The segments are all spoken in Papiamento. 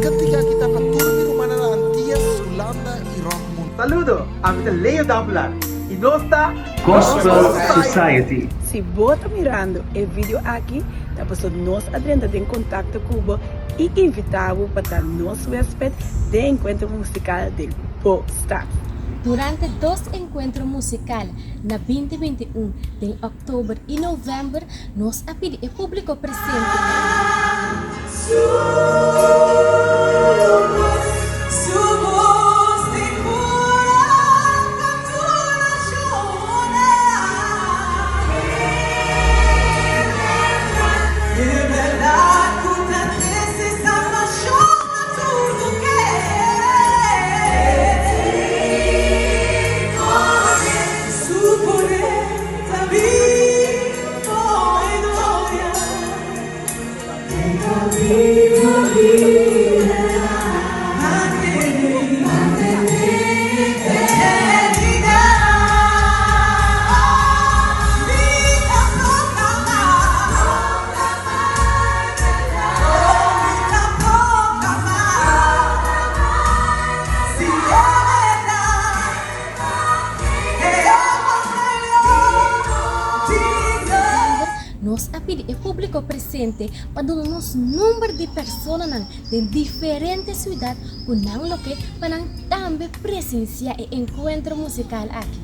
kantika aki ta pa tur mi rumannan na Antias, Hulanda i rònt mundu. Saludo, ami ta Leo Davelaar i nos ta Gospel Society. Si bo ta mirando e video aki ta paso nos a drenta den kontakto ku bo i invitá bo pa ta nos wesped den enkuentro musikal den bo stad. Durante dos enkuentro musikal na 2021 den òktober i novèmber nos a pidi e públiko presente Nos a pidi e públiko presente pa duna nos number di personanan den diferente siudat ku nan lo ke pa nan tambe presensiá e enkuentro musikal aki.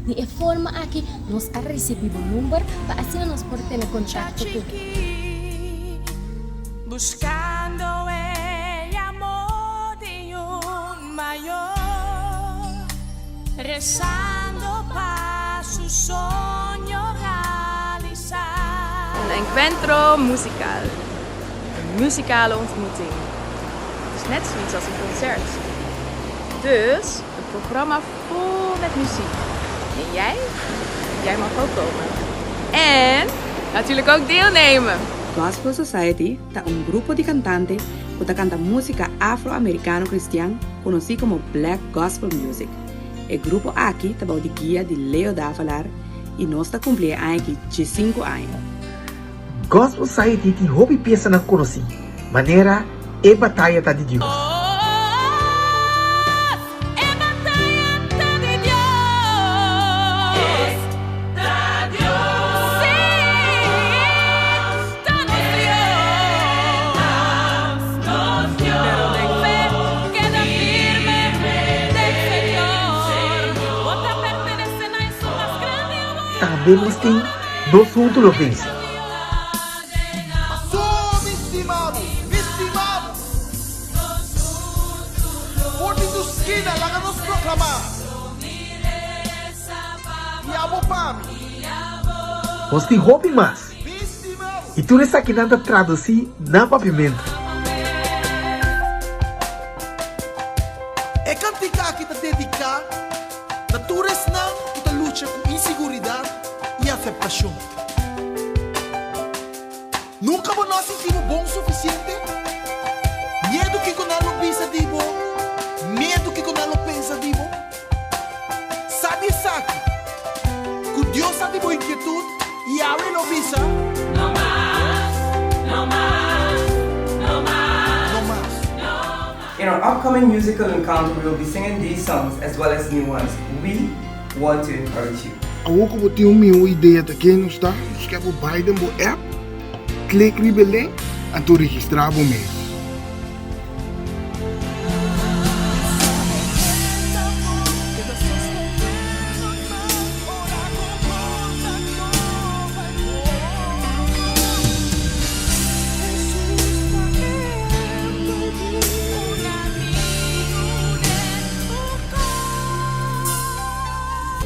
Di e forma aki nos a risibí bo number pa asina nos por tene kontakto ku bo. Rezando pa su soño realisá. Un encuentro musical. Een muzikale ontmoeting. Het is net zoiets als een concert. Dus een programma vol met muziek. En jij? Jij mag ook komen. En natuurlijk ook deelnemen! Gospel Society ta un grupo di kantante ku ta kanta músika afro-amerikano kristian konosí komo Black Gospel Music. E grupo aki ta bou di guia di Leo Davelaar i nos ta kumpli e aña aki diesinku aña. Gospel Society tin hopi piesanan konosí, manera E Bataya Ta Di Dios. E bataya ta di Dios. Ta Dios. Sí, ta nos Dios. Nos Dios. Pero den fe keda firme den Señor. Bo ta pertenece na esun mas grandi amor. Tambe nos tin Nos Huntu Lo Vense. Paso mi stima bo, mi stima bo. For di tur skina laga nos proklamá. I abo pa mi. Nos tin hopi mas, i tur esakinan ta tradusí na papiamentu. E kantika aki ta dediká na tur esnan ku ta lucha ku insiguridat i aseptashon. Nunka bo no a sinti bo bon sufisiente? Miedu kiko nan lo bisa di bo? Miedu kiko nan lo pensa di bo? Sa di esaki, ku Dios sa di bo inkietut i awe lo bisa. No mas, no mas, no mas, No mas. In our upcoming musical encounter we will be singing these songs as well as new ones. We want to encourage you. Awor ku bo tin un mihó idea ta ken nos ta, nos ke bo bai den bo app, klik riba e link, anto registrá bo mes.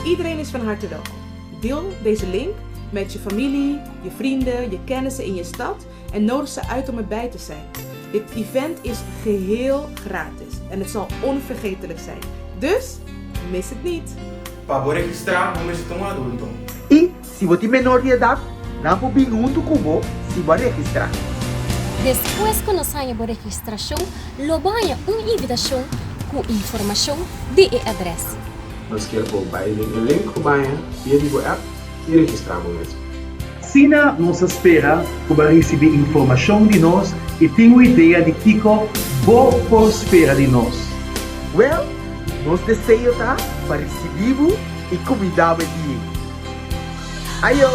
Iedereen is van harte welkom. Deel deze link met je familie, je vrienden, je kennissen in je stad en nodig ze uit om erbij te zijn. Dit event is geheel gratis en het zal onvergetelijk zijn. Dus mis het niet! Pa bo registrá, bo mester ta un adulto. I si bo tin menor di edat, nan por bin huntu ku bo si bo a registrá. Despues ku nos haña bo registrashon, lo bo haña un invitashon ku informashon di e adrès. Nos kier bo bai den e link ku baña via di bo app i registrá bo mes. Asina nos ta spera ku bo a risibí informashon di nos i tin un idea di kiko bo por spera di nos. Wèl, nos deseo ta pa risibí bo i kumindá bo e dia ei. Ayo!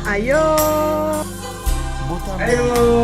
Ayo! Ayo!